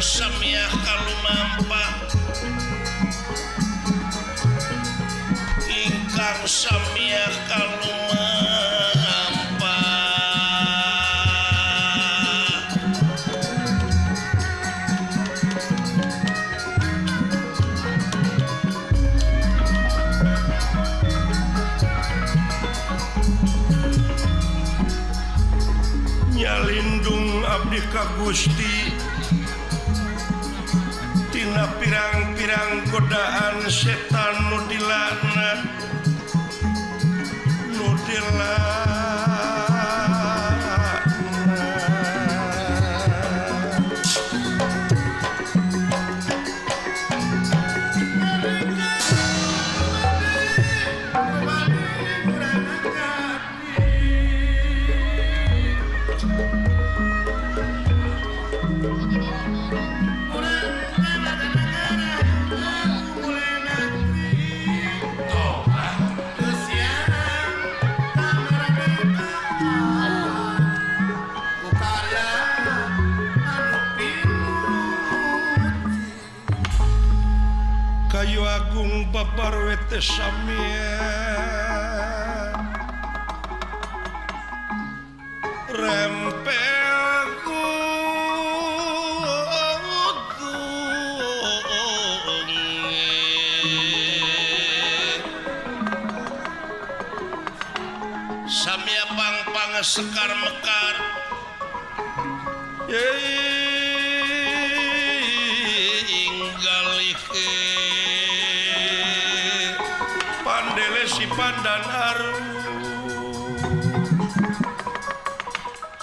Samyah kalumampah ingkang samyah kalumampah nyalindung abdi ka Gusti tina pirang-pirang godaan setan nu dilaknat nu dilaknat. Kayu agung babarwete samia rempel samia pang-pang sekar mekar pandele si pandan aru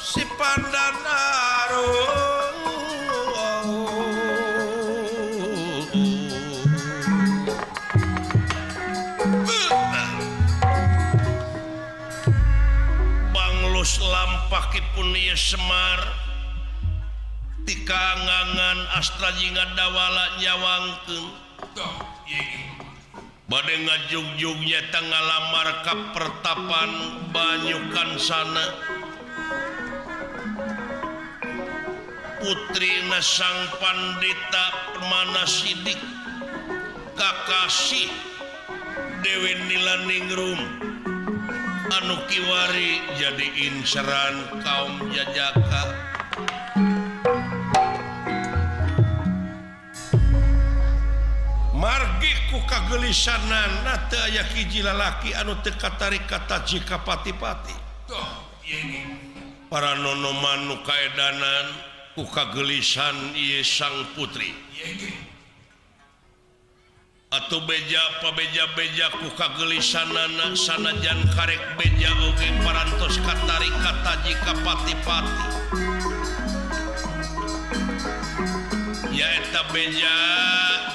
si pandan aru banglus lampahipun ieu Semar tikangangan astra jingga dawala nyawangkeun bade ngajugjugnya tanggal lamar ka pertapan banyukan sana putrina sang pandita Permana Sidik kakasih Dewi Nilaningrum anu kiwari jadi inceran kaum jajaka. Margi ku kagelisanan teu aya hiji lalaki anu teu katarik kataji ka pati-pati. Para nonoman nu kaedanan ku kagelisan ieu sang putri. Atuh beja pabeja-beja ku kagelisanana sanajan karek beja oge parantos katarik kataji ka pati-pati. Nyaeta beja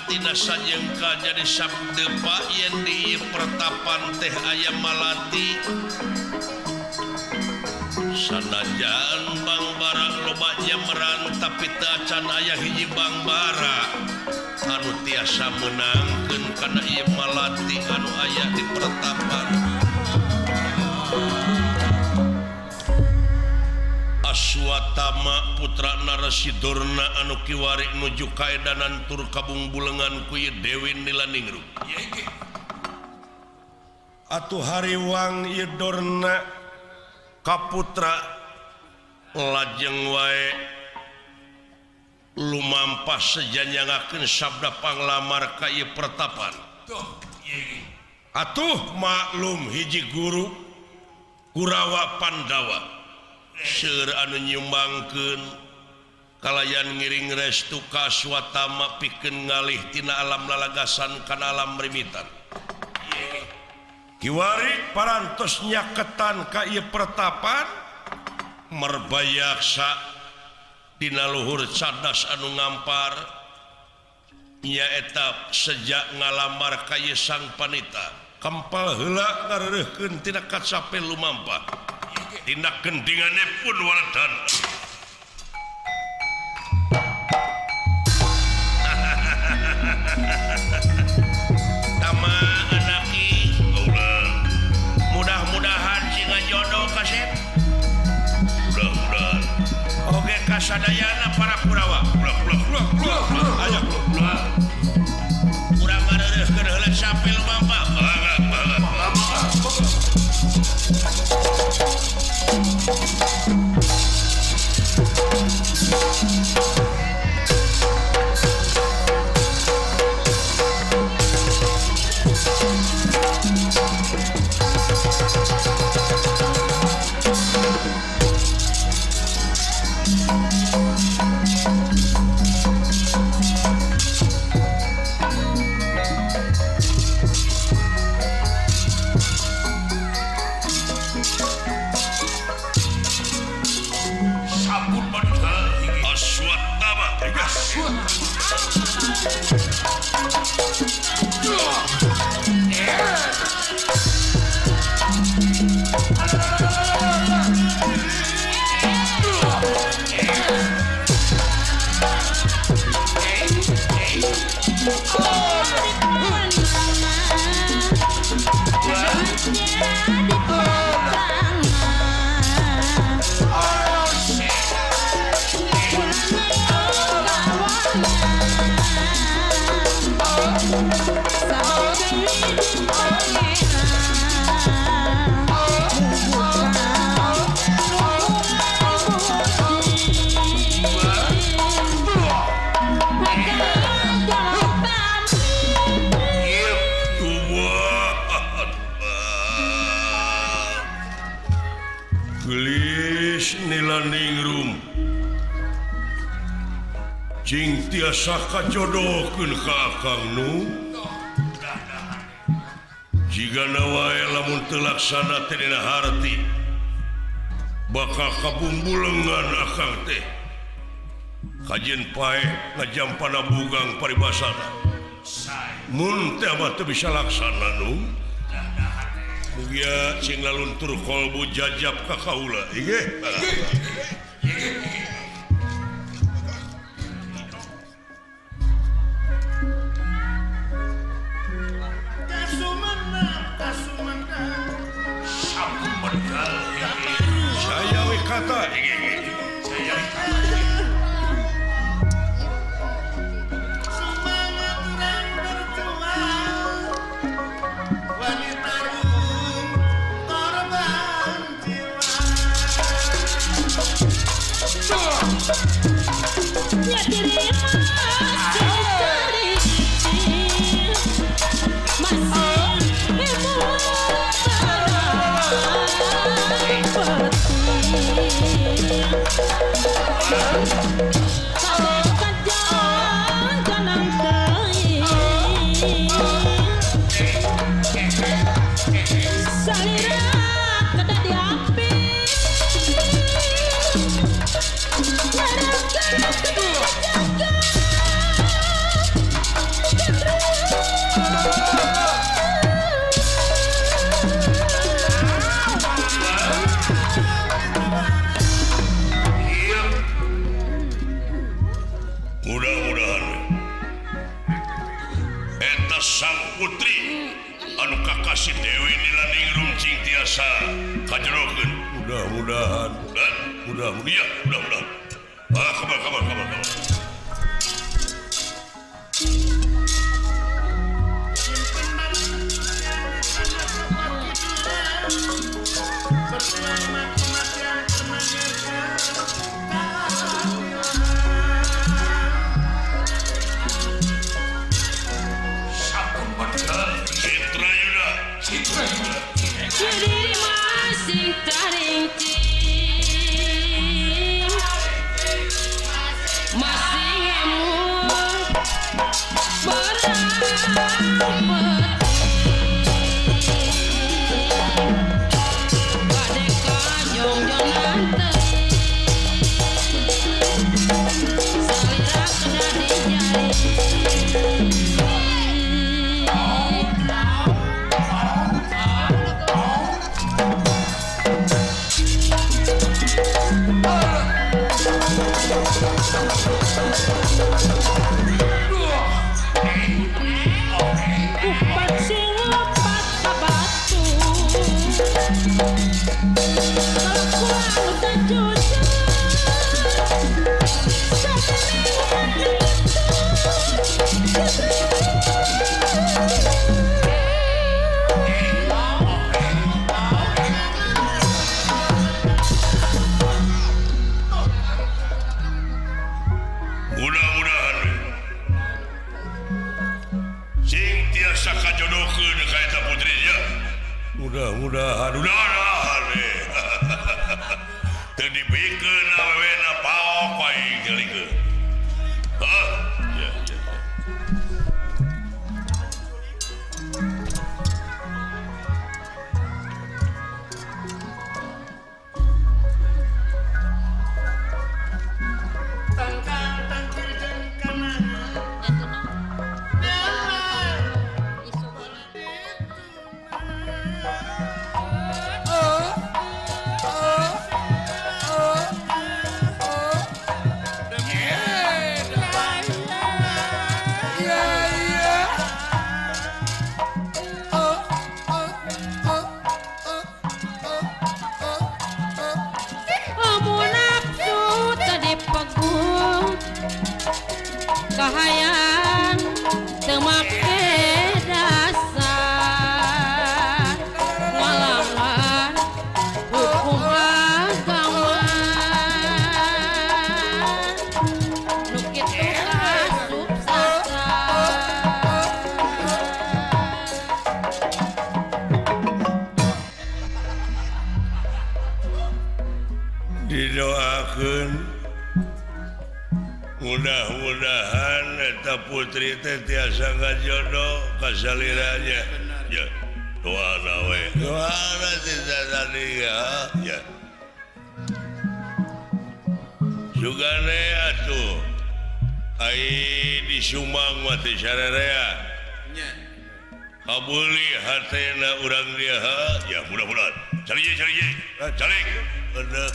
tina sajengka jadi sabdepa yen di pertapan teh aya malati sanajan bangbara loba nyameran tapi teu acan aya hiji bangbara anu tiasa meunangkeun kana ieu malati anu aya di pertapan. Aswatama putra Narasidurna anu kiwari nuju kaedanan tur kabungbulengan ku ieu Dewi Nilaningrum. Atuh hariwang ieu Dorna kaputra lajeng wae lumampah sejanyangakeun sabda panglamar ka ieu pertapan. Atuh maklum hiji guru Kurawa Pandawa seueur anu nyumbangkeun kalayan ngiring restu ka Aswatama pikeun ngalih tina alam lalagasan kana alam rimitan. Kiwari parantos nyaketan ka ieu pertapan merbayaksa dina luhur cadas anu ngampar nyaeta sejak ngalamar ka ieu sang panita kempal heula ngareureurkeun tina kacape lumampah tindak gendingane pun waledan. Tama anaki mudah-mudahan singa jodoh kasep mudah-mudahan oge kasadayana para Kurawa ulah ulah. keluar keluar keluar ayo keluar kurang ngareureuhkeun heula sampe lumampah mangga mangga mangga. Nilaningrum cing tiasa kajodohkeun ka Akang nu jigana wae lamun teu laksana teh dina harti bakal kabumbulengan Akang teh kajeun paeh ngajampana bugang paribasana mun teh abah teu bisa laksana nu. Mugia cing laluntur kolbu jajab ka kaula. Inggih. Kasumenang, kasumenang. Sampun medal. Saya we kata. Saya we kata. Semangat urang berjuang. Wanita mudah-mudahan eta sang putri anu kakasih Dewi Nilaningrum cing tiasa kajerokeun. Mudah-mudahan dan mudah-mudahan mudah-mudahan. Ah, kabar kabar kabar kabar. Jujur. Mudah-mudahan udah teu dibikeun awewena paok aing gelikeun. Hah? Ya, ya. Tangkal tangkir jeung kana. Kahayang teu make dasar ngalawan hukum agama nu kitu asup sastra. Didoakeun mudah-mudahan eta putri teh tiasa ngajodoh ka saliranya. Ya, doana we. Doana tadi ya. Ya. Sugane atuh ai di Sumang mah teh sarerea. Nya. Kabeuli hatena urang dia. Ya, mudah-mudahan. Calik calik calik. Bener.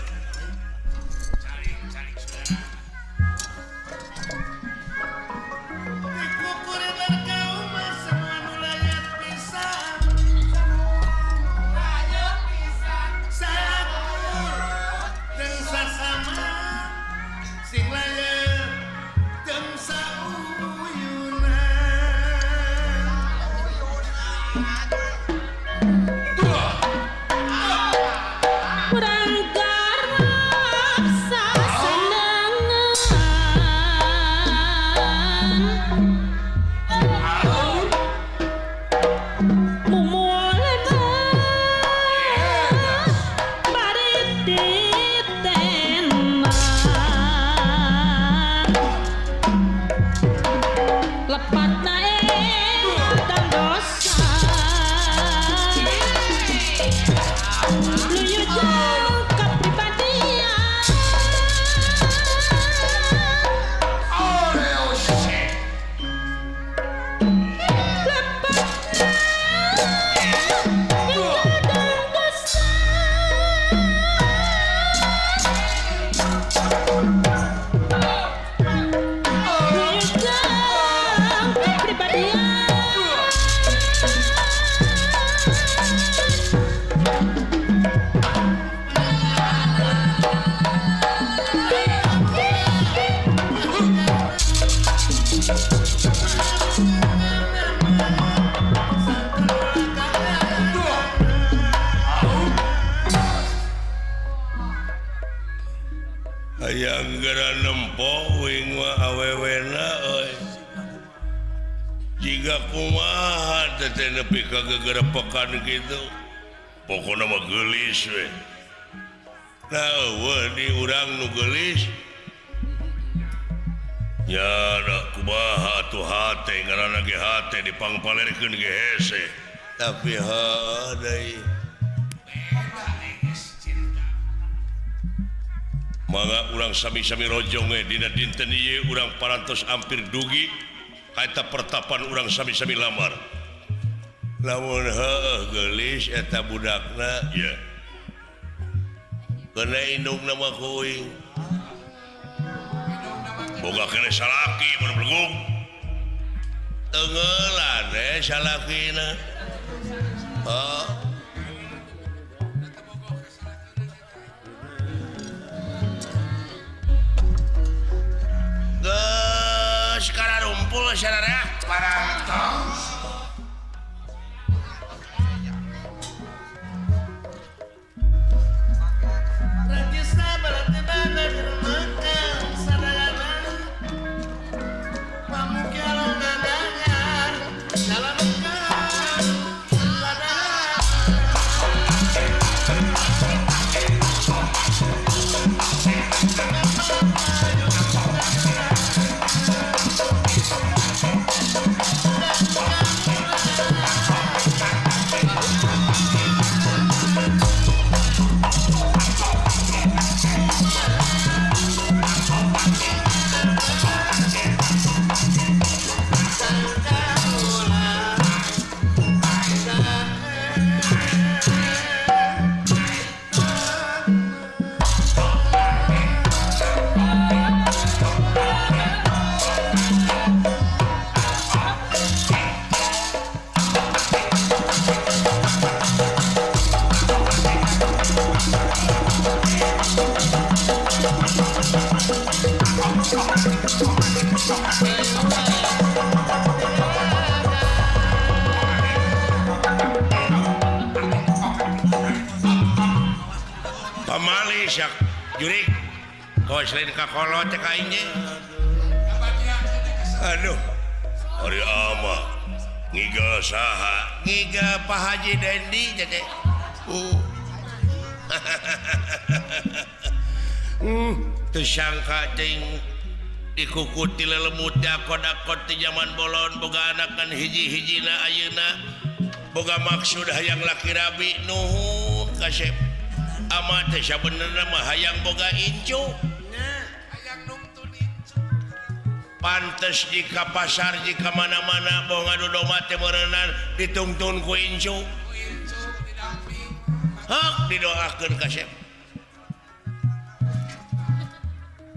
Hayang geura nempo uing mah awewena euy. Jiga kumaha teh nepi ka gegerepekan kitu. Pokona mah geulis we. Nah eueuh di urang nu geulis. Ya da kumaha atuh hate ngaranna ge hate dipangpalerkeun ge hese. Tapi heuh deui. Mangga urang sami-sami rojong we dina dinten ieu urang parantos ampir dugi ka eta pertapan urang sami-sami lamar. Lamun heueuh geulis eta budakna ya. Keuna indungna mah kuing. Boga keneh salaki mun belegug. Tengeulan we salakina. Heuh. Geus kararumpul sararea parantos. Rajista berarti banar makan sadayana. Pamuki alongan dalam makan sadayana. Jurik kawas lain ka kolot cek aing ge. Aduh ari ama ngiga saha ngiga Pak Haji Dendi teh. Teu sangka teuing dikukuti lelemut dakot-dakot ti zaman bolon boga anak kan hiji-hijina ayeuna boga maksud hayang laki rabi nuhun kasep ama teh sabenerna mah hayang boga incu hayang nungtun incu pantes jika pasar jika mana-mana boh ngadu domba teh meureunnan ditungtun ku incu didamping hak didoakeun kasep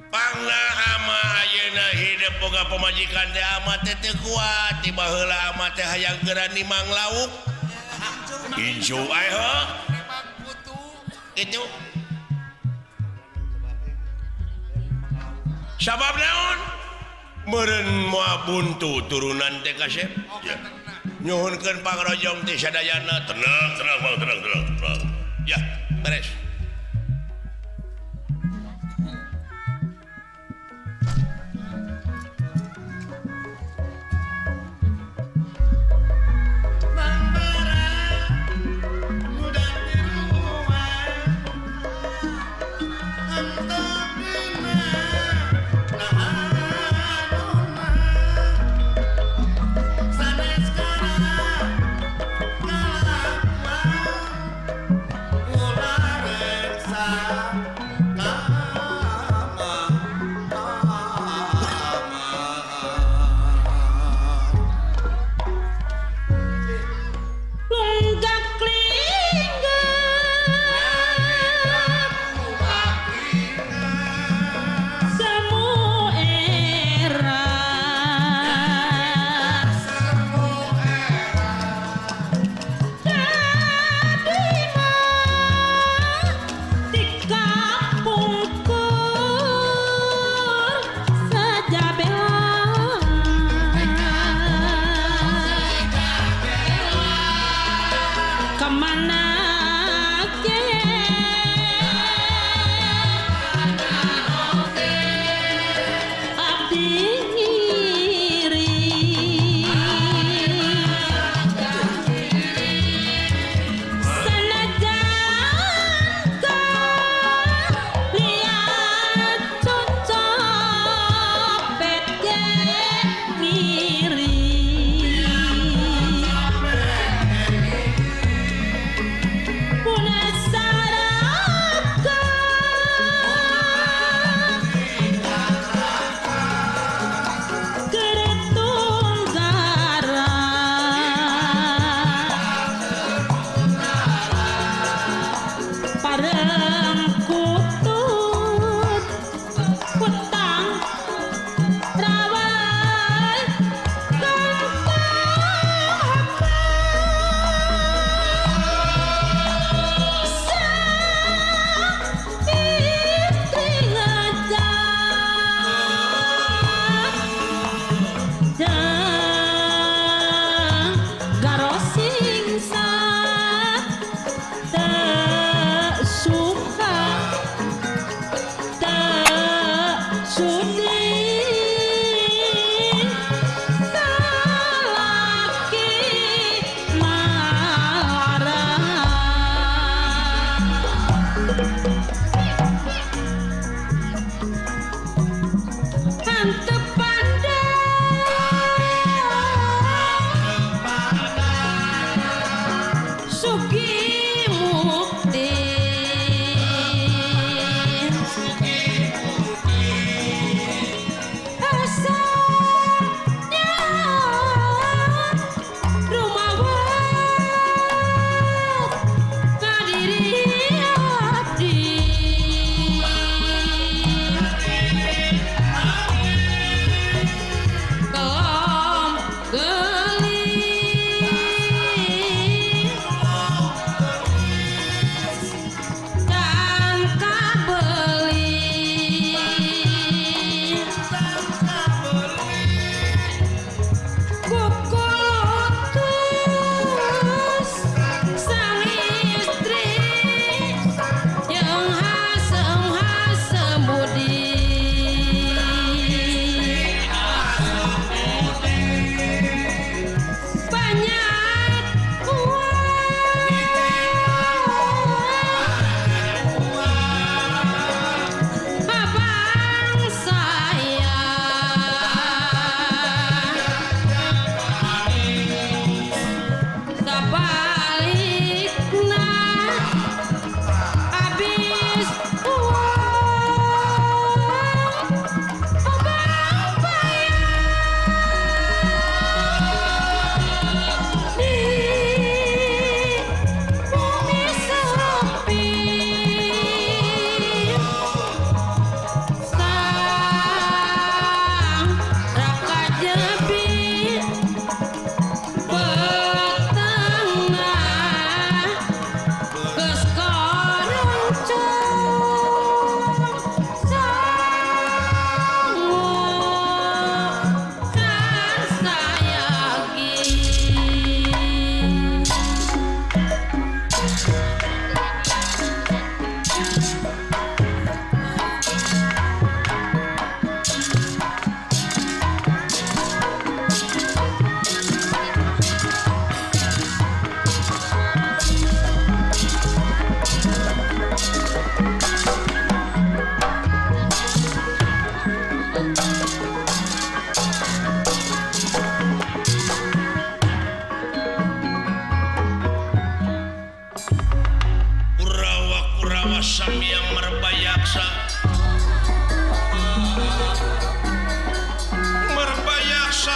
pangna ama ayeuna hidup boga pamajikan teh ama teh teu kuat ti baheula ama teh hayang geura nimang lauk incu ae heuh nimang putu kitu sabab naon meureun moal buntu turunan teh kasep nyuhunkeun pangrojong teh sadayana tenang tenang Bang tenang tenang tenang ya beres. Ular.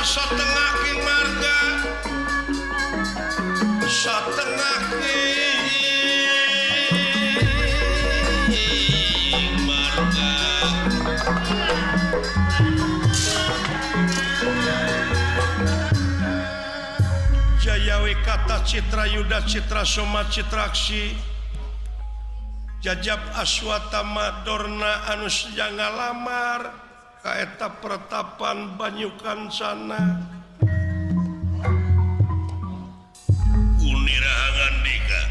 Satengah king marga satengah king marga Jayawi kata Citra Yuda Citra Soma Citraksi Jajab Aswatama Dorna anu seja ngalamar kaeta pertapan Banyukancana Unira ngandika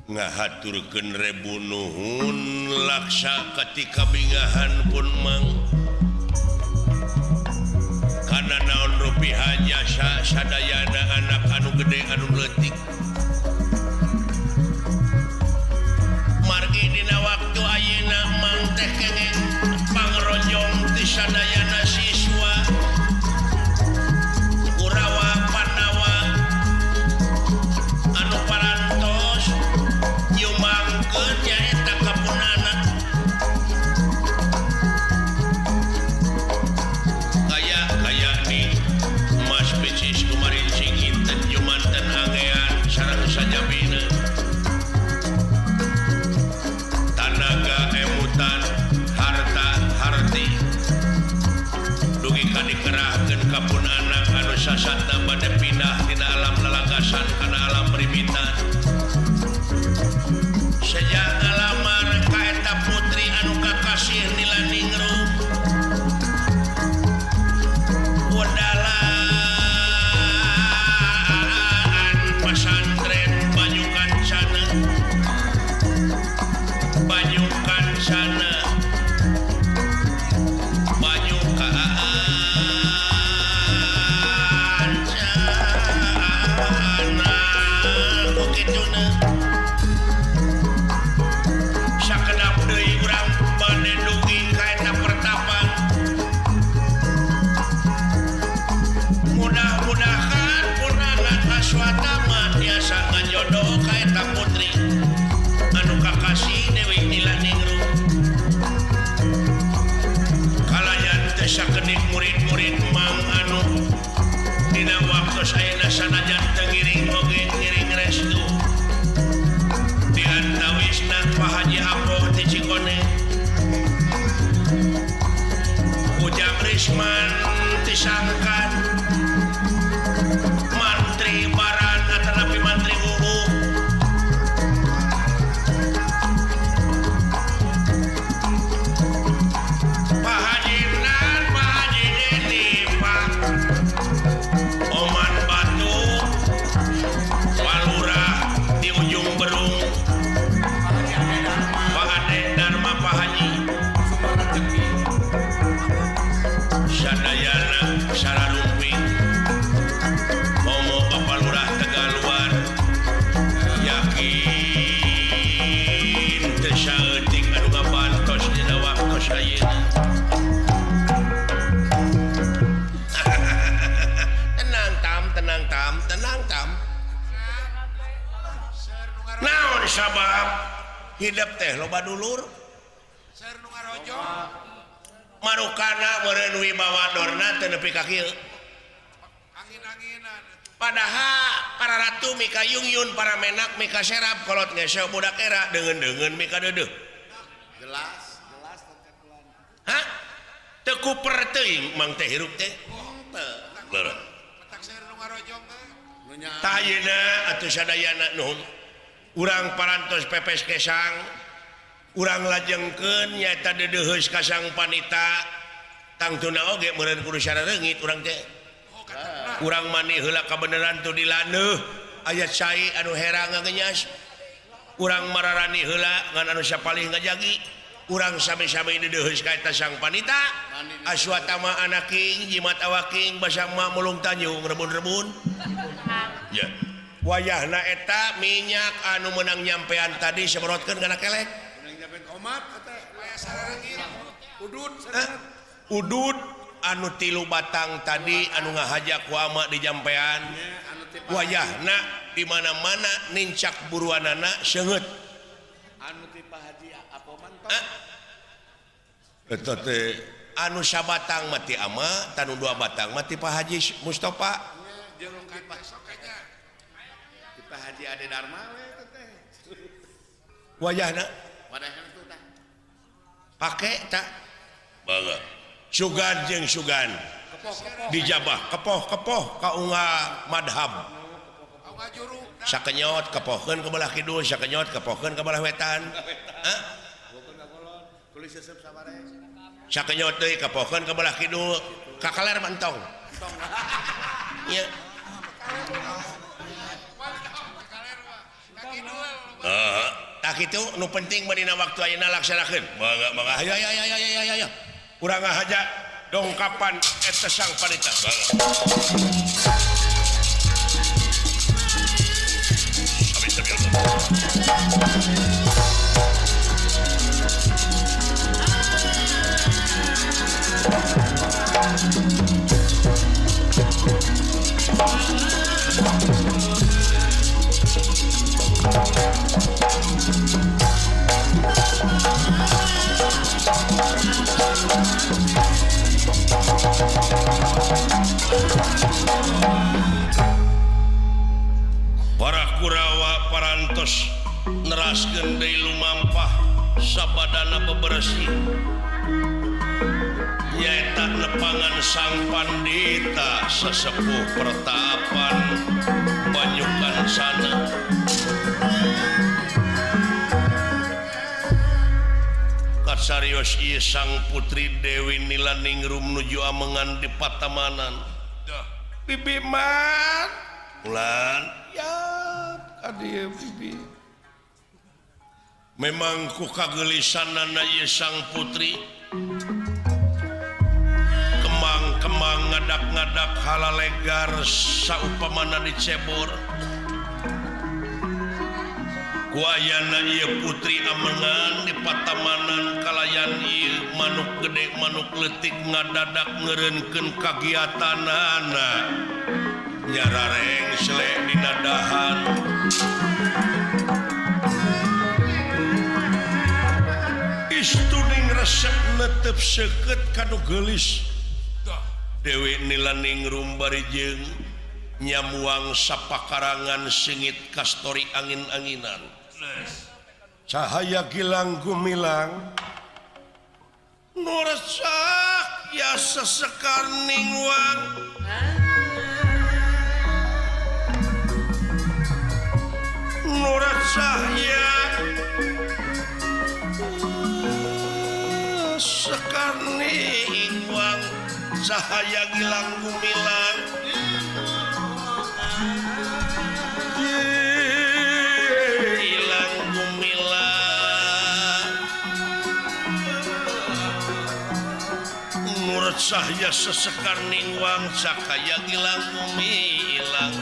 ngahaturkeun rebu nuhun laksa ketika bingahan pun mang kana naon rupiah jasa sadayana anak anu gede anu leutik margi dina waktu ayeuna mang teh kenging pangrojong ti sadayana siswa Kurawa Pandawa anu parantos nyumbangkeun nyaeta kapunana kaya di Mas Picis kumarincing inten jumanten angean sareng sajabina tanaga emutan harta harti dugi ka dikerahkeun ka pun anak anu sasatna bade pindah tina alam lalagasan kana alam primitan sejak ngalamar ka eta putri anu kakasih Nilaningrum wedalan pasantren Banyukancana Banyukancana Banyukancana kukituna sakedap deui urang bade dugi ka eta pertapan mudah-mudahan pun anak Aswatama tiasa ngajodoh ka eta putri anu kakasih Dewi Nilaningrum kalayan teu sakedik murid-murid mang anu dina waktu ayeuna sanajan teu ngiring oge ngiring restu di antawisna Pak Haji Apoh ti Cikoneng Ujang Risman ti Sangkan Mantri Baran atanapi Mantri Uu Pak Haji Nan, Pak Haji Deni, Pak Oman Batu Pak Lurah di Ujung Berung Pak Ade Dharma Pak Haji Sadayana Sararumping Momo Bapak Lurah Tegaluar yakin teu saeutik anu ngabantos dina waktos ayeuna tenang tam tenang tam tenang tam naon sabab hidup teh loba dulur Seur nu ngarojong marukana meureun wibawa Dorna teu nepi ka kieu angin-anginan padahal para ratu mika yungyun para menak mika serap kolot ngeseo budak era deungeun-deungeun mika deudeuh jelas jelas tentekulan hah teu kuper teuing mang teh hirup teh teu leureuh petak seur nu ngarojong teh nu nya tah ayeuna atuh sadayana nuhun urang parantos pepes kesang urang lajengkeun nyaeta deudeuheus ka sang panita tangtuna oge meureun kudu sarareungit urang teh urang mani heula kabeneran tu dilaneuh aya cai anu herang ngagenyas urang mararani heula ngan anu sapalih ngajagi urang sami-sami deudeuheus ka eta sang panita Aswatama anaking jimat awaking basa ma mulung tanjung rebun-rebun ya wayahna eta minyak anu meunang nyampean tadi semprotkeun kana kelek menang nyampean komat teh aya sarareungit udud udud anu tilu batang tadi anu ngahaja ku ama di jampean wayahna di mana-mana nincak buruanana seungeut anu ti Pak Haji Apoman eta teh anu sabatang mati ama tanu dua batang mati Pak Haji Mustafa jeung ti Pak Haji Ade Dharma we eta teh wayahna wadahna tuh tah pake tak baga sugan jeung sugan dijabah kepoh-kepoh ka unga madhab sakenyot kepohkeun ke belah kidul sakenyot kepohkeun ke belah wetan sakenyot deui kepohkeun ke belah kidul ka kaler mah entong ieu tah kitu nu penting mah dina waktu ayeuna laksanakeun mangga mangga ayo ayo ayo ayo ayo urang ngahaja dongkapan eta sang panita mangga Para Kurawa parantos neraskeun deui lumampah sabadana bebersih nyaeta nepangan sang pandita sesepuh pertapan banyukan sana kasarios ieu sang putri Dewi Nilaningrum nuju amengan di patamanan bibi man ulan ya kadieu bibi memang ku kagelisanana ieu sang putri kemang-kemang ngadak-ngadak halalegar saupamana dicebor ku ayana ieu putri amengan di patamanan kalayan ieu manuk gede manuk leutik ngadadak ngeureunkeun kagiatanana nyarareng selek dina dahan istuning resep netep seukeut kanu geulis Dewi Nilaningrum bari jeung nyamuang sapakarangan sengit kastori angin-anginan cahaya gilang gumilang nu resak ya sesekar ningwang nu cahya sekar ningwang cahaya gilang gumilang gilang gumilang nur cahya sesekar ningwang cahaya gilang gumilang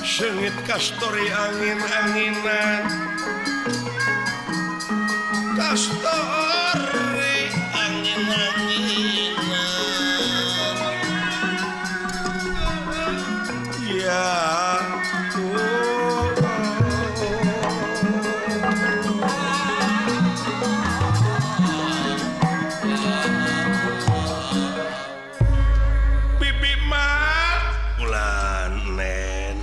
sengit kastori angin-anginan kastori angin-anginan ya bibi mah ulan nen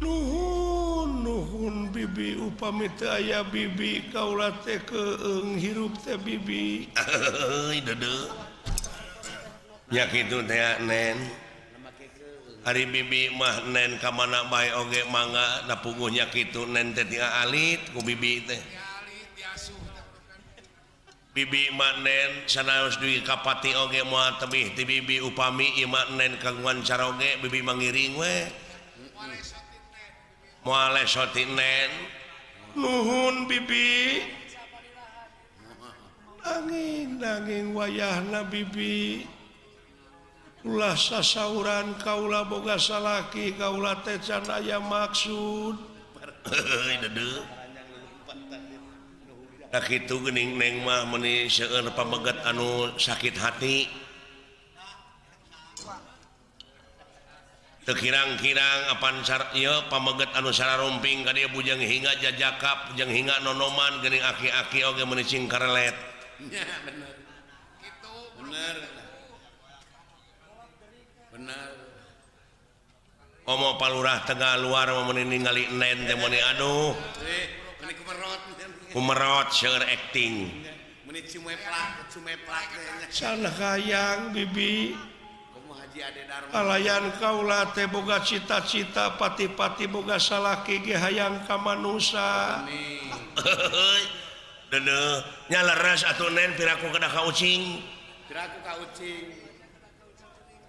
nuhun nuhun bibi upami teu aya bibi kaula teh keung hirup teh bibi euy deudeuh nya kitu teh nen ari bibi mah nen ka mana bae oge mangga da puguh nya kitu nen teh alit ku bibi teh bibi mah nen sanaos dugi ka pati oge moal tebih ti bibi upami ieu mah nen kagungan caroge bibi mangiring we moal lesoti nen nuhun bibi angin nanging wayahna bibi ulah sasauran kaula boga salaki kaula teh can aya maksud deudeuh da kitu geuning neng mah meuni seueur pameget anu sakit hati Teu kirang-kirang apan ieu pameget anu sararumping ka dieu bujang hingga jajakap jeung hingga nonoman geuning aki-aki oge meuni cing karelet. Nya bener. Kitu bener. Bener. Komo palurah Tegal luar mah meuni ningali nen teh meuni aduh. Meuni kumerot. Kumerot seueur acting. Meuni cumeplak, cumeplak teh nya. Sana hayang bibi. Komo Haji Ade Darma. Alayan kaula teh boga cita-cita pati-pati boga salaki ge hayang ka manusa. Deudeuh nya leres atuh nen piraku kedah ka ucing. Piraku ka ucing.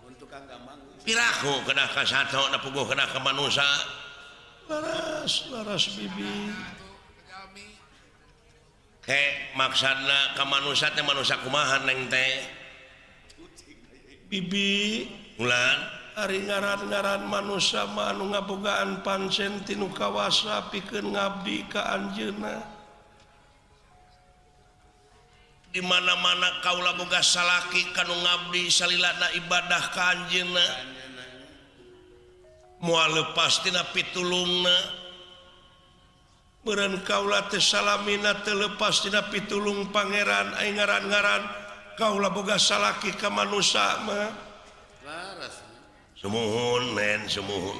Untuk Kang Gampang. Piraku kedah ka sato da puguh kedah ka manusa. Leres leres bibi. Ke maksudna ka manusa teh manusa kumaha neng teh? Bibi ulan ari ngaran-ngaran manusa mah anu ngabogaan pancen tinu kawasa pikeun ngabdi ka anjeunna. Di mana-mana kaula boga salaki kanu ngabdi salilana ibadah ka anjeunna. Moal lepas tina pitulungna. Beureun kaula teh salamina teu lepas tina pitulung pangeran ai ngaran-ngaran kaula boga salaki ka manusa mah. Laras. Sumuhun nen sumuhun.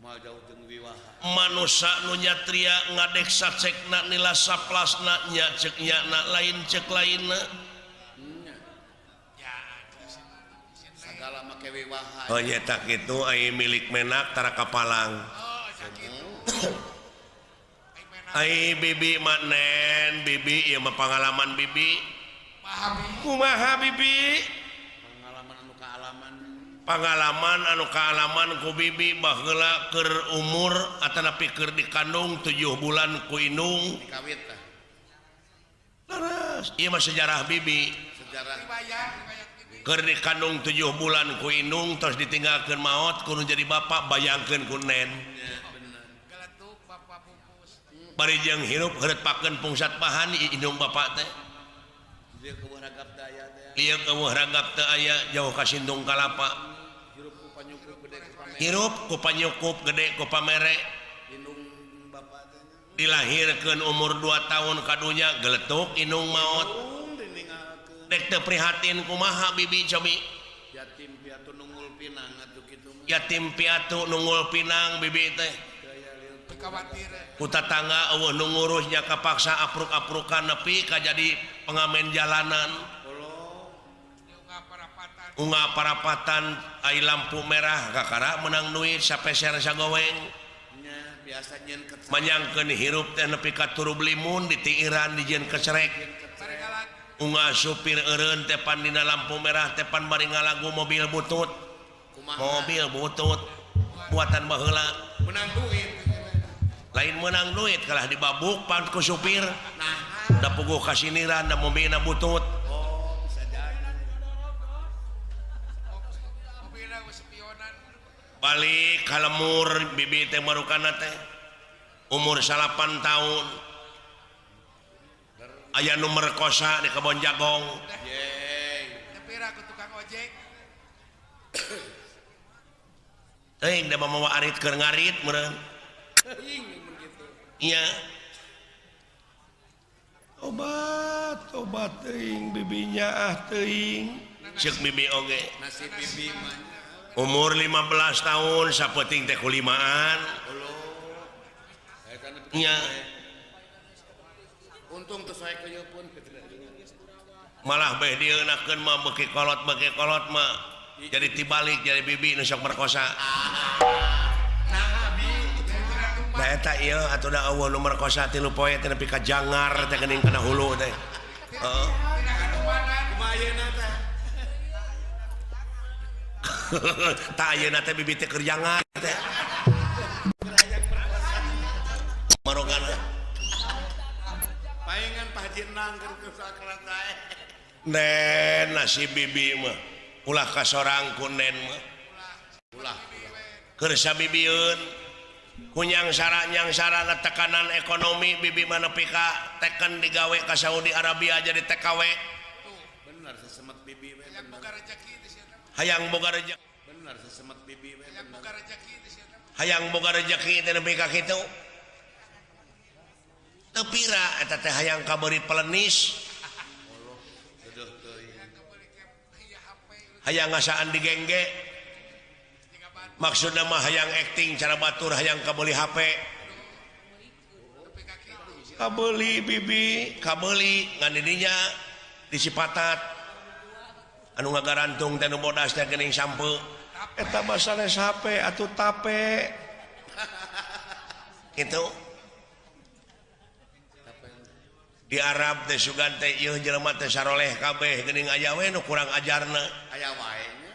Moal jauh jeung wiwaha. Manusa nu nyatria ngadek sacekna nila saplasna nya ceuk nyana lain ceuk lainna. Nya. Sagala make wiwaha. Oh nya tak kitu ai milik menak tara kapalang. Oh sakitu. Ai bibi mah nen bibi ieu mah pangalaman bibi. Kumaha bibi? Pangalaman anu kaalaman. Pangalaman anu kaalaman ku bibi baheula keur umur atanapi keur dikandung 7 bulan ku indung. Dikawit tah. Leres. Ieu mah sejarah bibi. Sejarah. Keur dikandung 7 bulan ku indung terus ditinggalkeun maot kudu jadi bapak bayangkeun ku nen. Ya, bener. Geletuk bapak pupus. Bari jeung hirup heureutpakeun pungsat bahan indung bapak teh. Lieu keueuh ragap teu aya teh. Lieu keueuh ragap teu aya jauh ka Sindung Kalapa. Hirup ku panyukup gede ku pamere. Hirup ku panyukup gede ku pamere. Indung bapak teh nya. Dilahirkeun umur 2 tahun kadunya geletuk indung maot. Dek teu prihatin kumaha bibi cobi. Yatim piatu nungul pinang atuh kitu mah. Yatim piatu nungul pinang bibi teh. Ku tatangga eueuh nu ngurusnya kapaksa apruk-aprukan nepi ka jadi pengamen jalanan. Unga parapatan ai lampu merah kakara menang duit sapeser sagoweng. Nya biasa nyieun kecerek. Manyangkeun hirup teh nepi ka turub limun ditiiran dijieun kecerek. Unga supir eureun teh pan dina lampu merah teh pan bari ngalagu mobil butut. Mobil butut buatan baheula. Menang duit. Lain menang duit kalah dibabuk pan ku supir. Da puguh kasiniran da mobilna butut. Oh, bisa jadi. Mobilna sepionan. Balik ka lemur bibi teh marukana teh. Umur 8 tahun. Aya nu merkosa di kebon jagong. Yeay. Tepira ku tukang ojek. Teuing da mawa arit keur ngarit meureun. Teuing mun kitu. Iya. Obat, obat teuing bibinya ah teuing. Ceuk bibi oge. Nasib bibi mah. Umur 15 tahun sapeuting teh kulimaan. Iya. Untung teu sae kieu pun. Malah beh dieunakeun mah beuki kolot mah. Jadi tibalik jadi bibi nu sok merkosa. Nah, bi. Nah eta ieu atuh da eueuh nu merkosa 3 poe teh nepi ka jangar teh geuning kana hulu teh. Heeh. Kumaha ayeuna teh? Tah ayeuna teh bibi teh keur jangar teh. Marogana. Paingan Pak Haji Nang keur sakerat sae. Nen nasib bibi mah ulah ka sorang ku nen mah. Ulah. Keur sabibieun kunyang sarana tekanan ekonomi bibi mah nepi ka teken digawe ka Saudi Arabia jadi TKW. Bener sesemet bibi we bener. Hayang boga rezeki. Bener sesemet bibi we bener. Hayang boga rejeki teh nepi ka kitu. Teu pira eta teh hayang kabeuri pelenis. Hayang ngasaan digengge. Maksudna mah hayang acting cara batur hayang kabeuli HP. Kabeuli bibi, kabeuli ngan didinya disipatat. Anu ngagarantung teh nu bodas teh geuning sampeu. Eta mah sanes HP atuh tape. Kitu. Di Arab teh sugan teh ieu jelema teh saroleh kabeh geuning aya we nu kurang ajarna. Aya wae nya.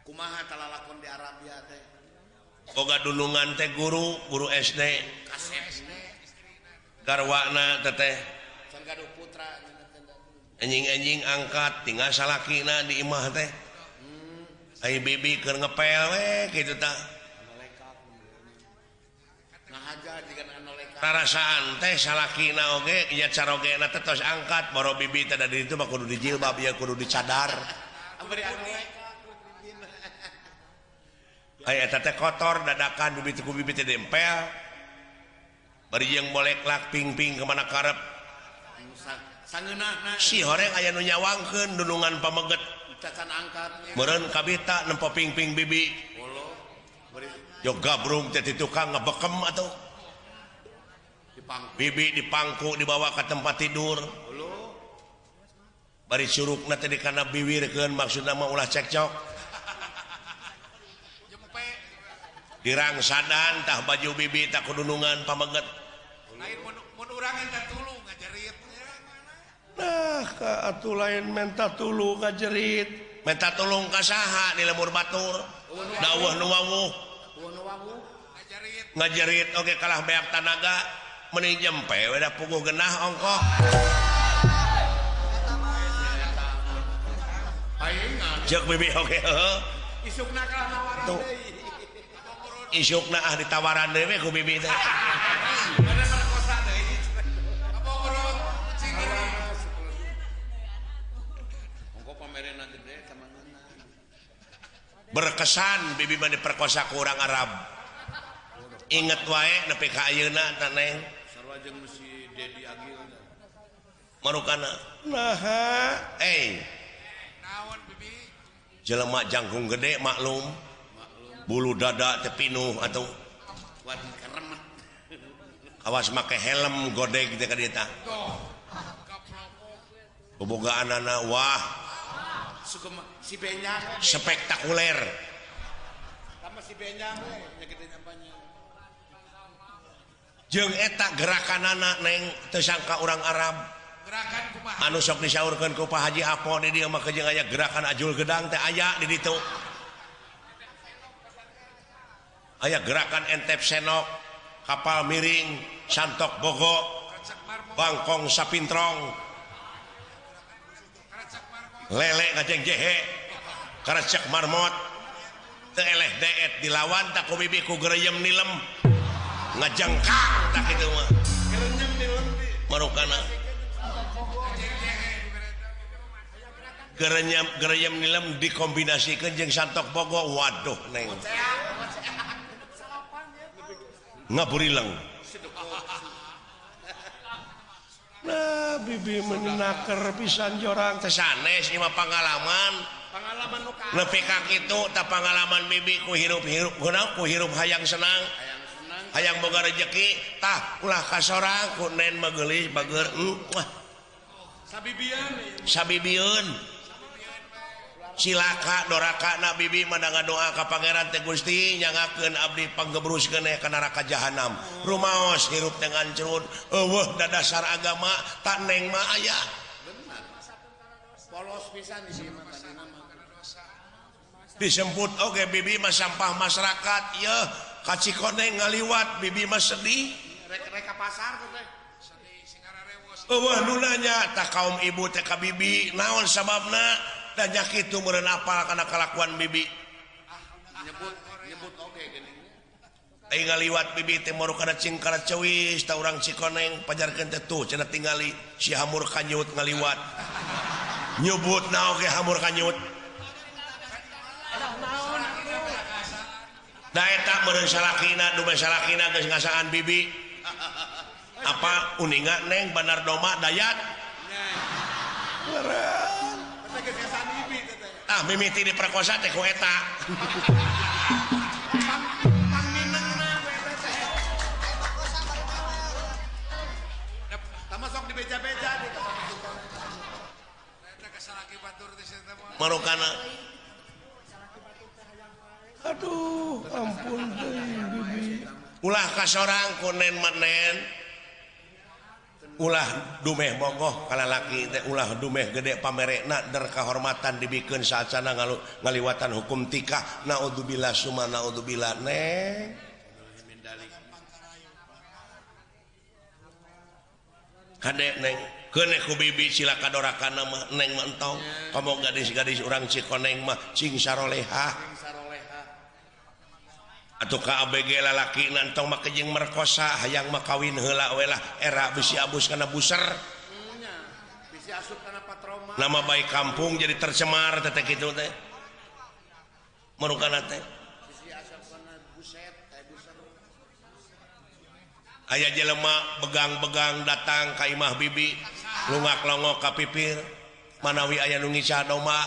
Kumaha talalakon di Arabia teh? Boga dunungan teh guru, guru SD. Kasep. Garwana teteh. Can gaduh putra anjing-anjing angkat tinggal salakina di imah teh. Ai bibi keur ngepel we kitu tah. Rarasaan teh salakina oge nya carogena teh tos angkat boro bibi teh da di ditu mah kudu dijilbab ya kudu dicadar. Ai eta teh kotor dadakan bibi teh ku bibi teh dempel. Bari jeung boleklak ping-ping kemana karep. Sangeunahna si horeng aya nu nyawangkeun dunungan pameget. Cacan angkat. Meureun kabita nempo ping-ping bibi. Yo gabrung teh di tukang ngebekem atuh. Bibi dipangku dibawa ke tempat tidur. Bari curugna teh dikana biwirkeun maksudna mah ulah cekcok. Dirangsadan tah baju bibi tah kudunungan pameget. Lain mun urang minta tulung ngajerit. Nah, ka atuh lain minta tulung ngajerit. Minta tulung ka saha di lemur batur. Da eueuh nu wawuh. Ngajerit oge kalah beak tanaga meni jempe we da puguh genah ongkoh. Jeung bibi oge heuh. Isukna kalah nawaran deui. Isukna ah ditawaran deui we ku bibi teh. Berkesan bibi mah diperkosa ku urang Arab. Inget wae nepi ka ayeuna tah Neng. Sarua jeung si Dedi Agil. Marukana naha eh naon bibi? Jelema jangkung gede maklum. Bulu dada teh pinuh atuh. Awas make helm godeg teh ka dieu tah. Bobogaanana wah. Si Benjang spektakuler. Sama si Benjang we nyakitin apanya. Jeung eta gerakanana Neng teu sangka urang Arab. Gerakan kumaha? Anu sok disaurkeun ku Pak Haji Apo di dieu mah jeung aya gerakan ajul gedang teh aya di ditu. Aya gerakan entep senok, kapal miring, santok bogo, bangkong sapintrong, lele ngajeng jehe, karecek marmot, teu eleh deet dilawan tak ku bibi ku gereyem nilem, ngajengkang tak kitu mah. Marukana gereyem nilem dikombinasikeun jeung santok bogo, waduh Neng. Ngaburileng. Nah, bibi menaker pisan jorang teh sanes ieu mah pangalaman. Pangalaman nu ka. Nepi ka kitu tah pangalaman bibi ku hirup-hirup kunaon ku hirup hayang senang. Hayang boga rejeki tah ulah ka sorang ku nen mah geulis bager wah. Sabibieun. Sabibieun. Cilaka doraka na bibi mah ngadoa ka Pangeran teh Gusti nyangakeun abdi panggebruskeun ka neraka jahanam. Rumaos hirup teh ngancrut eueuh dadasar agama tak neng mah aya. Bener. Polos pisan di sini mah tadina mah. Disemput oge bibi mah sampah masyarakat yeuh ka Cikoneng ngaliwat bibi mah sedih. Rek ka pasar teh. Sedih singararewas. Eueuh nu nanya tah kaum ibu teh ka bibi naon sababna? Dan kitu meureun apal kana kalakuan bibi. Nyebut nyebut oge geuning. Ai ngaliwat bibi teh moru kana cingkara ceuis ta urang Cikoneng pajarkeun teh tuh cenah tingali si hamur kanyut ngaliwat. Nyebutna oge hamur kanyut. Da eta meureun salakina dume salakina geus ngasaan bibi. Apa uninga neng Bandar Doma Dayat? Meureun. Ah mimiti diperkosa teh ku eta. Marukana. Aduh, ampun teuing bibi. Ulah ka sorang ku nen menen. Ulah dumeh bogoh ka lalaki teh ulah dumeh gede pamerekna der kahormatan dibikeun saacana ngaliwatan hukum tikah. Naudzubillah summa naudzubillah neng. Kade neng keun ku bibi cilaka dorakana mah neng mah entong. Komo gadis-gadis urang Cikoneng mah cing sarolehah. Atuh ka ABG lalaki entong mah kejeng merkosa hayang mah kawin heula we lah era bisi abus kana buser. Bisi asup kana patroma. Nama baik kampung jadi tercemar teh kitu teh. Marukana teh. Bisi asup kana buset teh buser. Aya jelema begang-begang datang ka imah bibi lungak-longok ka pipir manawi aya nu ngica domba.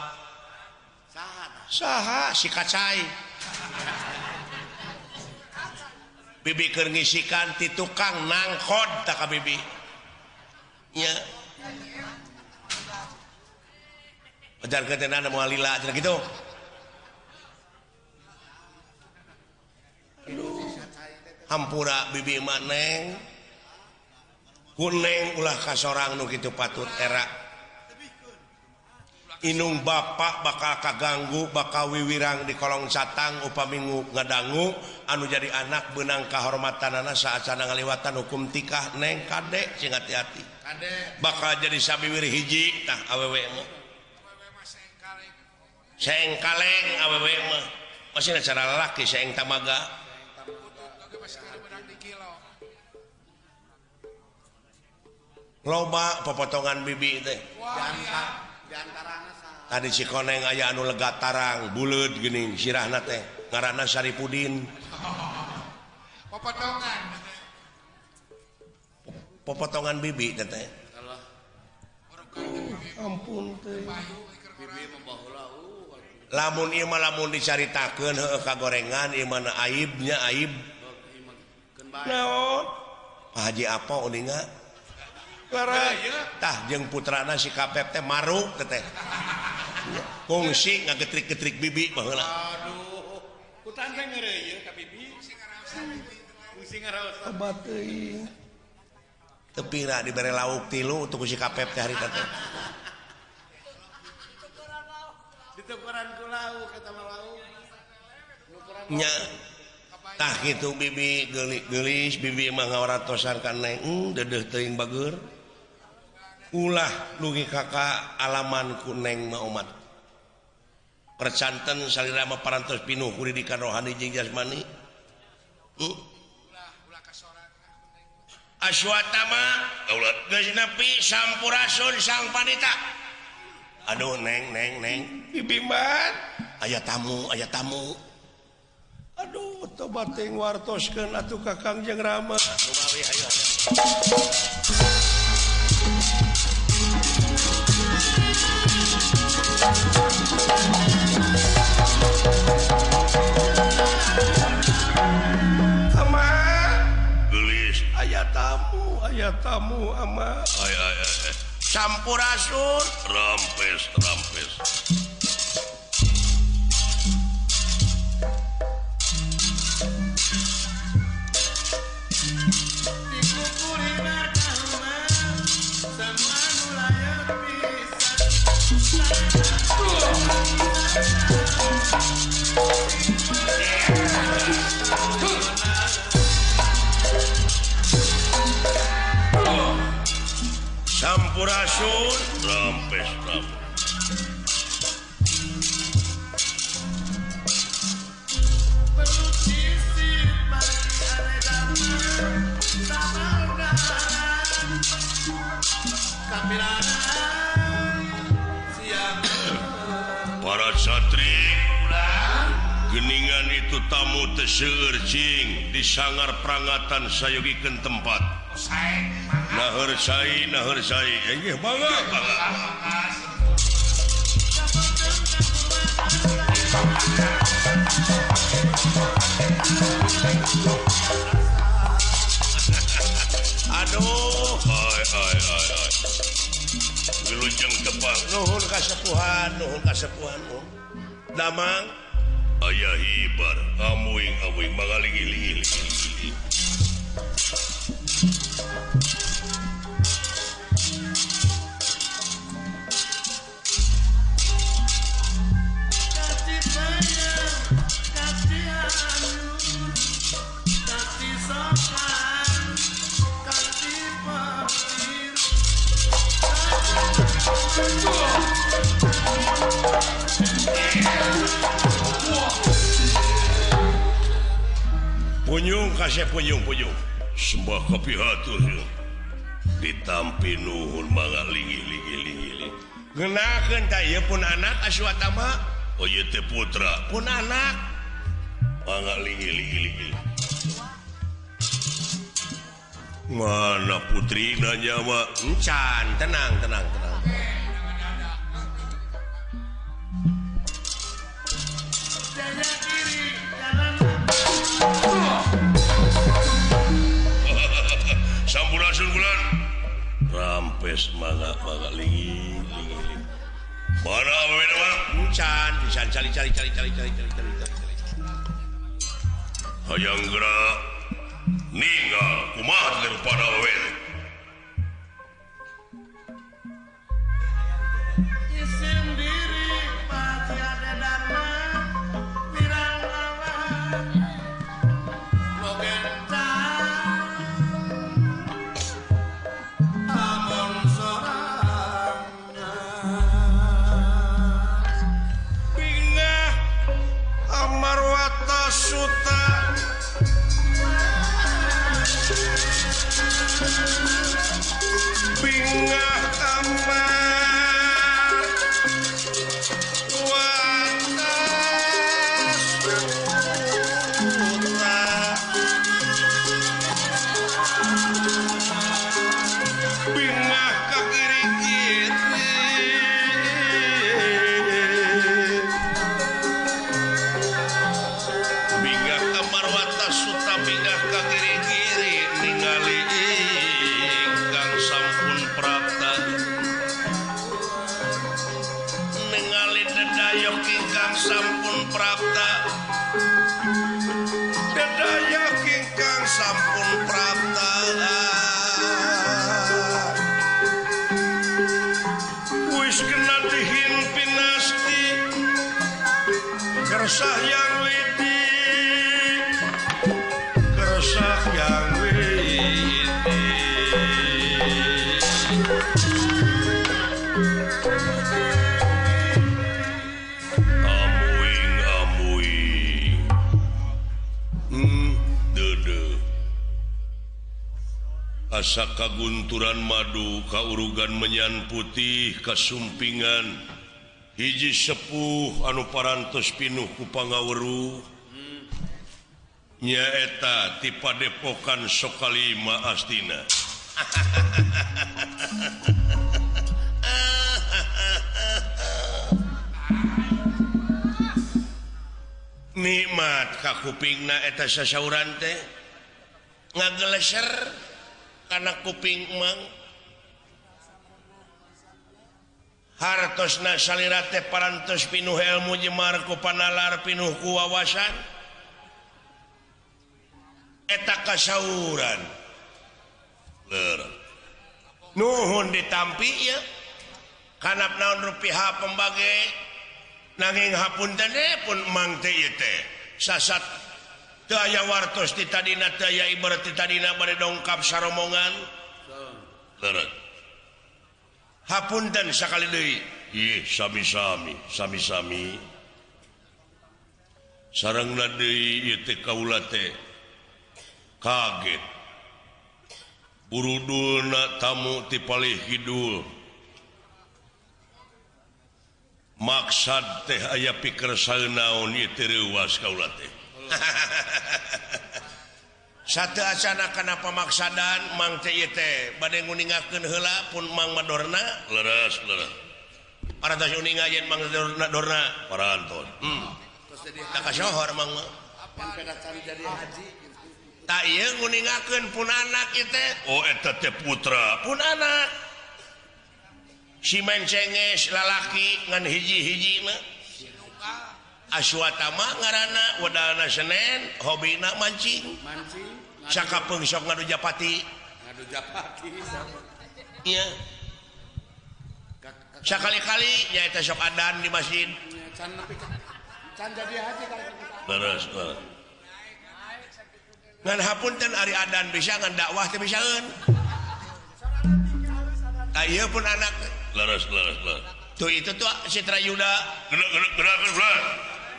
Saha? Saha si kacai. Bibi keur ngisikan ti tukang nangkod ta ka bibi. Nya. Ajarkeun teh nana moal lila cenah kitu. Aduh. Hampura bibi mah neng. Ku neng ulah ka sorang nu kitu patut era. Inung bapak bakal kaganggu bakal wiwirang di kolong catang upami ngadangu anu jadi anak benang kahormatanana saacana ngaliwatan hukum tikah neng kade sing hati-hati bakal jadi sabiwir hiji tah awewe mah saeng kaleng awewe mah masih cara lalaki saeng tamaga loba popotongan bibi teh. Tadi Cikoneng aya anu lega tarang buleud geuning sirahna teh ngaranna Saripudin. Popotongan. Popotongan bibi teh teh. Ampun teh. Lamun ieu mah lamun dicaritakeun heueuh kagorengan ieu mah aibnya aib. Naon? Pak Haji apa uninga? Tah jeung putrana si Kapep teh maruk teh teh. Kungsi ngagetrik-getrik bibi baheula. Aduh. Kutan teh ngeureuyeuh ka bibi. Kungsi ngaraos. Obat teuing. Teu pira dibere lauk tilu tuh ku si Kapep teh harita teh. Ditukuran ku lauk eta mah lauk. Nya. Tah kitu bibi geulis bibi mah ngawaratosan ka neng deudeuh teuing bageur. Ulah dugi ka alaman ku neng mah omat. Percanten salira mah parantos pinuh ku didikan rohani jeung jasmani. Aswatama geus nepi sampurasun sang panita. Aduh neng neng neng bibi mah aya tamu aya tamu. Aduh tobat teuing wartoskeun atuh Kakang jeung Rama. Lumawi hayo. Ama geulis aya tamu ama. Ay ay ay. Sampurasun rampes rampes. Sampurasun rampes rampes. Para satri Geningan itu tamu teu seueur cing di sangar prangatan sayogikeun tempat. Naheur cai inggih mangga mangga. Aduh, ai ai ai ai. Wilujeng tepang nuhun kasepuhan, nuhun kasepuhan. Damang aya hibar amuing amuing mangalingi-lingi. Punyung kasih punyung punyung sembah kopi hatur ditampi nuhun mangga lingi lingi lingi lingi ngenakeun ta ieu pun anak Aswatama oh ieu teh putra pun anak mangga lingi lingi lingi mana putrina nyawa encan tenang tenang tenang. Sampurasun bulan rampes mangga mangga lingi lingi lingi mana awewe mah encan pisan cari cari cari cari cari cari cari cari hayang geura ninggal kumaha teh rupana awewe kersah yang widi, kersah yang widi. Amuing amuing, dede. Asa kagunturan madu, kaurugan menyan putih, kasumpingan. Hiji sepuh anu parantos pinuh ku pangaweruh nyaeta ti padepokan Sokalima Astina. Nikmat ka kupingna eta sasauran teh ngageleser kana kuping mang. Hartosna salira teh parantos pinuh ilmu jemar ku panalar pinuh ku wawasan eta kasauran leur nuhun ditampi ieu kanap naon rupiah pembage nanging hapunten pun mang teh ieu teh sasat teu aya wartos ti tadina teu aya ibarat ti tadina bade dongkap saromongan leur hapunten sakali deui ih sami-sami sami-sami sarengna deui ieu teh kaula teh kaget burudulna tamu ti palih kidul Maksad teh aya pikersa naon ieu teh reuwas kaula teh. Satu acana kana pamaksadan mang teh ieu teh bade nguningakeun heula pun Mang Madorna leres leres. Parantos uninga yen Mang Dorna Dorna parantos. Tak kasohor Mang mah. Tak ieu nguningakeun pun anak ieu teh. Oh eta teh putra pun anak. Si mencenges lalaki ngan hiji-hiji mah. Aswatama ngaranna wedalna Senen hobina mancing. Mancing. Sakapeung sok ngadu japati. Ngadu japati. Iya. Sakali-kali nyaeta sok adan di masjid. Can nepi can jadi haji kali. Leres, leres. Ngan hapunten ari adan bisa ngan dakwah teh bisaeun. Tah ieu pun anak leres leres leres. Tuh itu tuh Citra Yuda gerak gerak gerak gerak.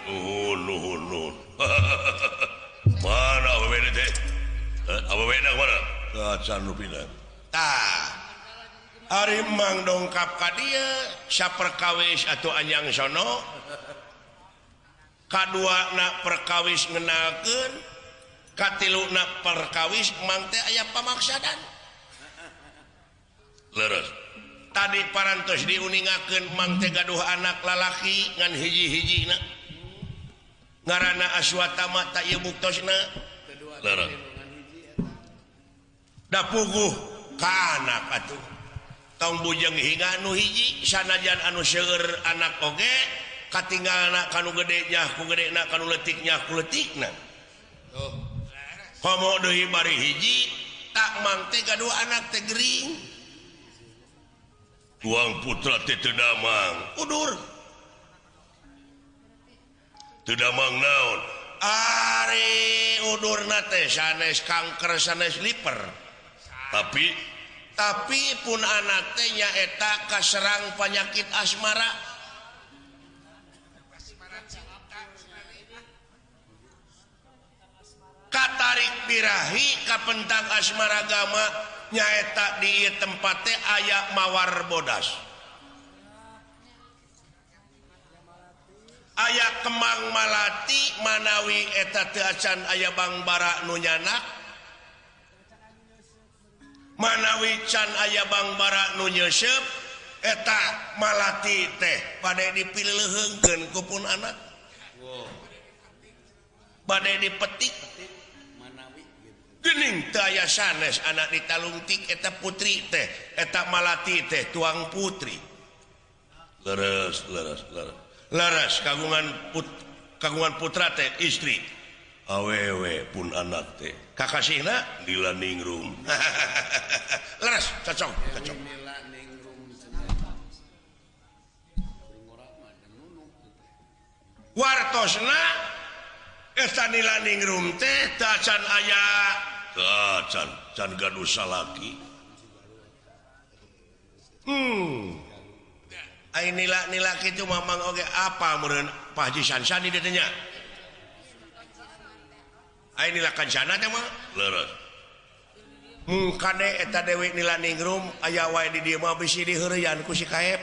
Nuhun nuhun nuhun. Mana awewe teh? Awewe na mana? Can rupina. Tah. Ari Mang dongkap ka dieu saperkawis atuh anjang sono. Kadua na perkawis ngenalkeun, katilu na perkawis mang teh aya pamaksadan. Leres. Tadi parantos diuningakeun mang teh gaduh anak lalaki ngan hiji-hijina. Ngaranna Aswatama tak ieu buktosna. Leres. Da puguh ka anak atuh. Tong bujeng hingga anu hiji sanajan anu seueur anak oge katinggalna kanu gede nyah ku gedena kanu leutik nyah ku leutikna. Komo deui bari hiji tak mang teh gaduh anak teh gering. Tuang putra teh teu damang udur. Teu damang naon? Ari udurna teh sanes kanker sanes liver. Tapi pun anak teh nyaeta kaserang penyakit asmara. Katarik birahi kapentang asmara gama nyaeta di ieu tempat teh aya mawar bodas. Aya kemang malati manawi eta teu acan aya bangbara nu nyanak. Manawi can aya bangbara nu nyeuseup eta malati teh bade dipileuheungkeun ku pun anak. Bade dipetik. Geuning teu aya sanes anak ditalungtik eta putri teh eta malati teh tuang putri. Leres leres leres. Leres kagungan putra teh istri. Awewe pun anak teh. Kakasihna Nila Ningrum. Leres cocok cocok. Wartosna eta Nila Ningrum teh teu acan aya teu acan can gaduh salaki. Ai nila-nila kitu mamang oge apa meureun Pak Haji Sansani dieu teh nya. Ai nila kancana teh mah leres. Kade eta Dewi Nila Ningrum aya wae di dieu mah bisi diheureyan ku si Kaep.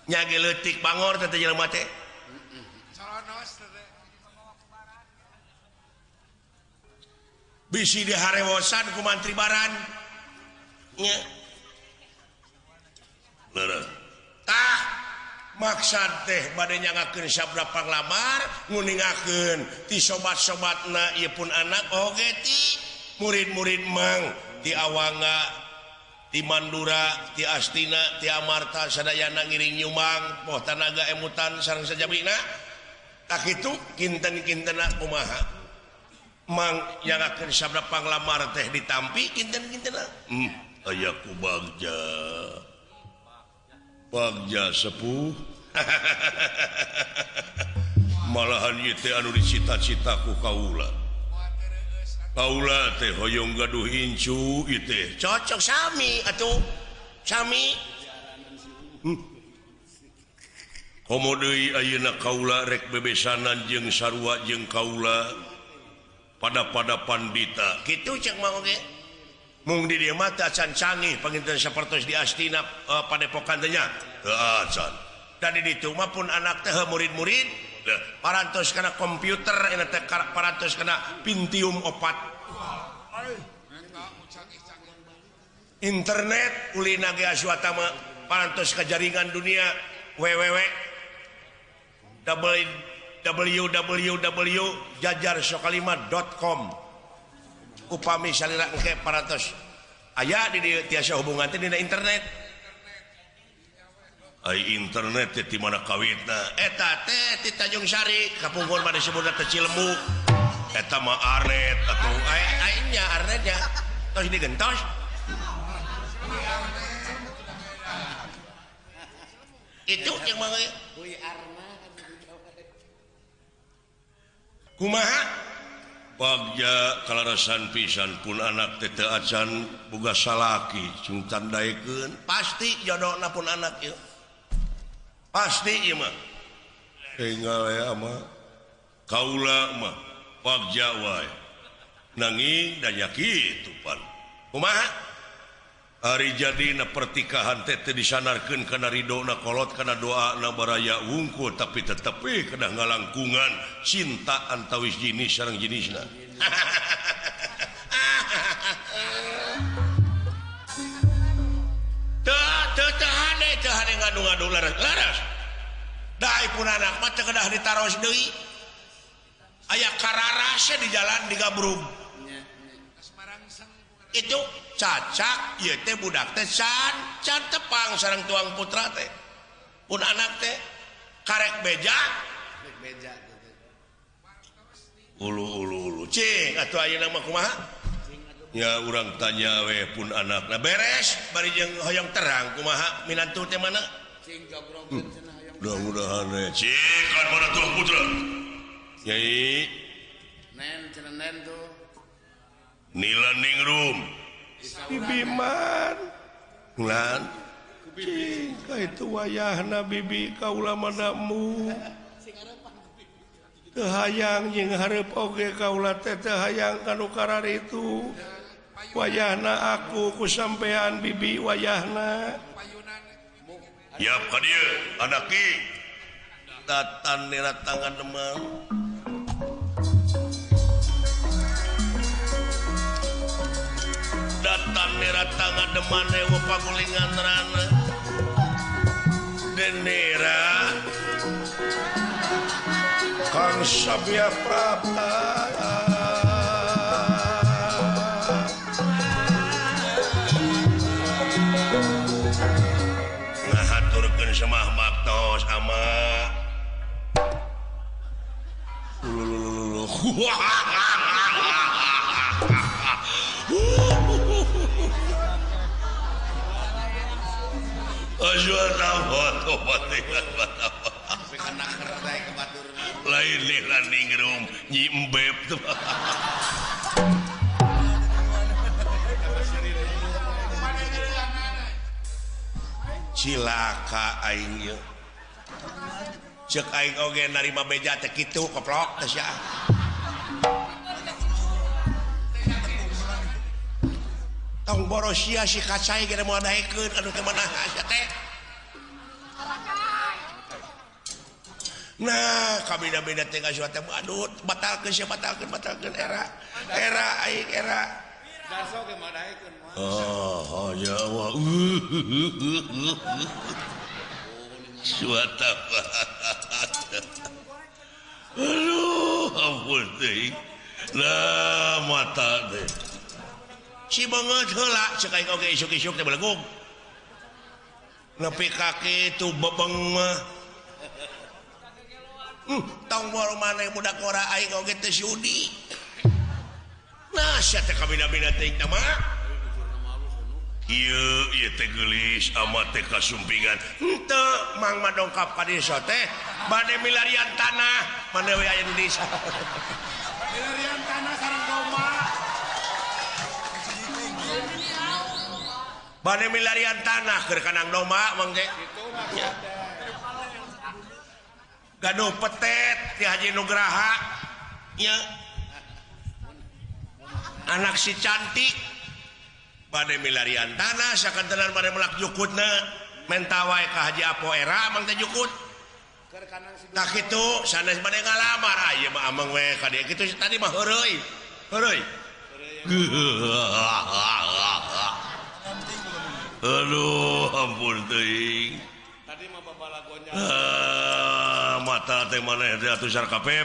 Nya ge leutik bangor teh jelema teh. Bisi diharewosan ku mantri baran. Nya. Leres. Tah maksad teh bade nyangakeun sabda panglamar nguningakeun ti sobat-sobatna ieu pun anak oge ti murid-murid mang ti Awangga ti Mandura ti Astina ti Amarta sadayana ngiring nyumang poh tanaga emutan sareng sajabina tak kitu kinten-kintena kumaha mang nyangakeun sabda panglamar teh ditampi kinten-kintena aya ku bagja Bagja sepuh. Malahan ieu teh anu dicita-cita ku kaula. Kaula teh hoyong gaduh incu ieu teh. Cocok sami atuh. Sami. Komo deui ayeuna kaula rek bebesanan jeung sarua jeung kaula pada-pada pandita. Kitu cek mah oge. Mung di dieu mah teu acan canggih panginten sapertos di Astina padepokan teh nya. Teu acan. Da di ditu mah pun anak teh murid-murid parantos kana komputer eta teh parantos kana Pentium 4. Internet ulina ge Aswatama parantos ka jaringan dunia www www.jajarsokalima.com upami salira engke parantos aya di dieu tiasa hubungan teh dina internet. Ai internet teh di mana kawitna eta teh ti Tanjung Sari kapungkur mah disebutna teh Cilemu eta mah arnet atuh ai nya arnetnya tos digentos. Itu yang mang kumaha bagja kalarasan pisan pun anak teh teu acan boga salaki sing tandaekeun pasti jodona pun anak ieu pasti ieu mah enggal ya mah kaula mah bagja wae nanging da nya kitu pan kumaha ari jadina pertikahan teh teu disanarkeun kana ridona kolot kana doana baraya wungkul tapi tetep we kedah ngalangkungan cinta antawis jenis sareng jenisna. Teu teu teu hade teu hade ngadu-ngadu laras laras. Da pun anak mah teu kedah ditaros deui. Aya kararase di jalan digabrug. Itu cacak ieu teh budak teh can can tepang sareng tuang putra teh pun anak teh karek beja ulu ulu ulu cing atuh ayeuna mah kumaha ya urang tanya we pun anakna beres bari jeung hoyong terang kumaha minantu teh mana cing jogrogkeun cenah hoyong mudah-mudahan we cing kan mana tuang putra nyai nen cenah nen tuh Nila ningrum Bibiman lan cing ka itu wayahna bibi kaula madamu teu hayang jeung hareup oge kaula teh teu hayang kanu kararitu wayahna aku ku sampean bibi wayahna yap ka dieu anak ki datan nira tangan demang datan nira tangan demane wa pagulingan rana denera Kang Sabya Prapta ngahaturkeun semah baktos ama lain ningrum nyimbeb tuh. Cilaka aing ieu. Ceuk aing oge narima beja teh kitu koplok teh sia. Tong boros sia si kacai ge moal daekeun anu teh mana sia teh. Nah, kabina-bina teh ngasuh teh aduh batalkeun sia batalkeun batalkeun era. Era aing era. Darso ge moal daekeun moal. Oh, ya Allah. Suata. Aduh, ampun teh. Lah mata teh. Si banget heula cek aing oge isuk-isuk teh belegug. Nepi ka kitu bebeng mah. Tong boro maneh budak ora aing oge teh sudi. Nah, sia teh kabina-bina teh mah. Ieu ieu teh geulis amat teh kasumpingan. Henteu mang mah dongkap ka desa teh bade milarian tanah, mane we aya di desa. Milarian tanah sareng domba. Bade milarian tanah keur kanang domba mang teh. Gaduh petet ti Haji Nugraha nya. Anak si cantik Bade milarian tanah sakantenan bade melak jukutna menta wae ka Haji Apo era mang teh jukut. Tah kitu sanes bade ngalamar aya mah ameng we ka dieu kitu tadi mah heureuy. Heureuy. Aduh ampun teuing. Tadi mah babalagonya. Mata teh maneh teh atuh sarkapep.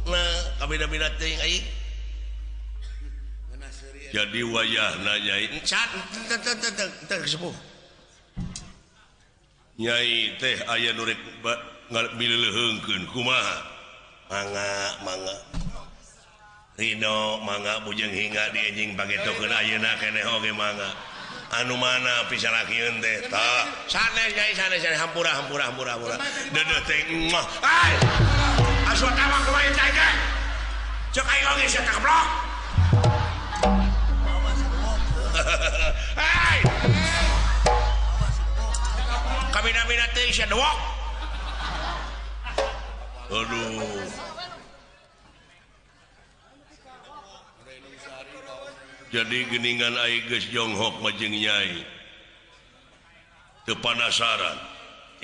Nah, kabina-bina teuing aing. Jadi wayahna nyai cat teu sepuh. Nyai teh aya nu rek ngaleuheungkeun kumaha? Mangga, mangga. Ridho mangga bujeng hingga di enjing pagetokeun ayeuna keneh oge mangga. Anu mana pisalakieun teh? Tah, sanes nyai sanes sanes hampura hampura hampura hampura. Deudeuh teh muah. Ai! Aswatama kumaha teh teh? Cek aing oge sia kablok. Hai! Kabina-bina teh sia dewok. Aduh. Jadi geningan aing geus jonghok mah jeung nyai. Teu panasaran.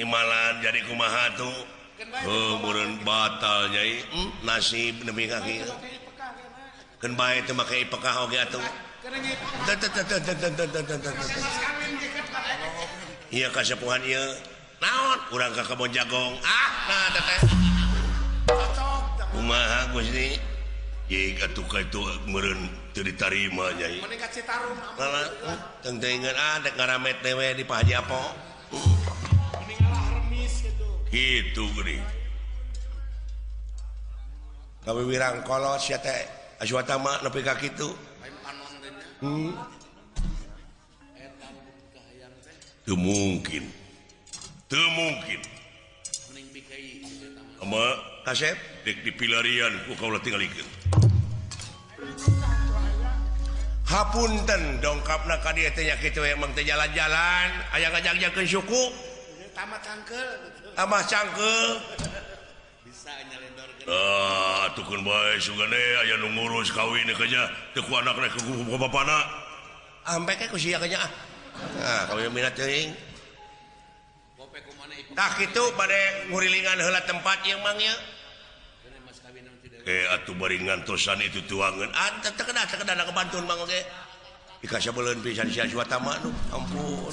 Imalan jadi kumaha tuh? Heuh meureun batal nyai. Nasib nepi ka kieu. Keun bae teu make ipekah oge atuh. Teu teu teu teu teu teu teu. Ieu kasepuhan ieu. Naon? Urang ka kebon jagong. Ah, nah teteh. Kumaha Gusti? Jig atuh ka itu meureun teu ditarima nyai. Mending ka Citarum. Malah teuing-teuingeun ah dek ngaramet teh we di Pak Haji Apo. Mending ngalah remis gitu. Kitu geuning. Kawiwirang kolot sia teh Aswatama nepi ka kitu. Lain panon teh nya. Eta kahayang teh. Teu mungkin. Teu mungkin. Mending bikai eta mah. Ama kasep dek dipilarian ku kaula tingalikeun. Hapunten dongkapna ka dieu teh nya kitu emang teh jalan-jalan aya ngajak-jakeun suku. Tamat cangkeul gitu. Tambah cangkeul. Bisa nyalendorkeun. Ah, tukeun bae sugane aya nu ngurus kawin nya teu ku anakna ku bapana. Ampe ke ku sia nya ah. Nah, kawin minat teuing. Tah kitu bade ngurilingan heula tempat ieu mang ieu. Atuh bari ngantosan itu tuangeun. Ah, teu kedah teu kedah kabantun mang oge. Dikasabeuleun pisan si Aswatama nu. Ampun.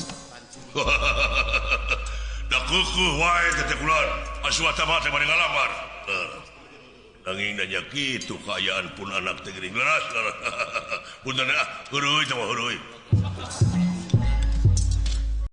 Da keukeeh wae teh kulan. Aswatama teh bari ngalamar. Nanging nanya kitu kaayaan pun anak teh geuning leras. Punten ah, heuruy teh mah heuruy.